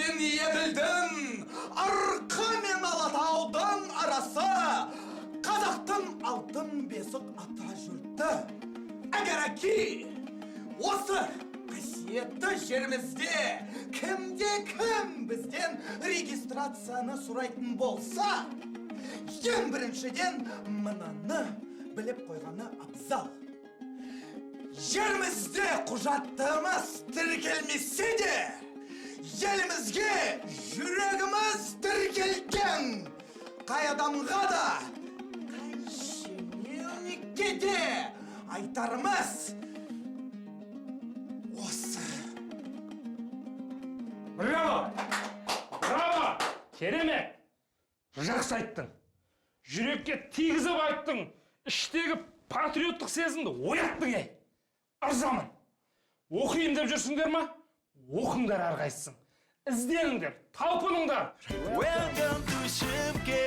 Пен Еділдің, Арқа мен Алатаудың арасы қазақтың алтын бесік ата жұрты. Әгәраки осы қасиетті жерімізде кімде кім бізден регистрацияны сұрайтын болса, ең біріншіден мынаны біліп қойғаны абзал: жерімізде құжаттарымыз тіркелмесе де, елімізге жүрегіміз тіркелген. Қай адамға да, қай шенеунікке де айтарымыз осы. Браво! Браво! Керемет! Жақсы айттың. Жүрекке тигізіп айттың. Іштегі патриоттық сезімді ояттың, ей. Ырзамын. Оқиын деп жүрсіңдер ма? Оқыңдар әрқайсысың. Ізденіңдер, талпыныңдар. Welcome to Shymkent.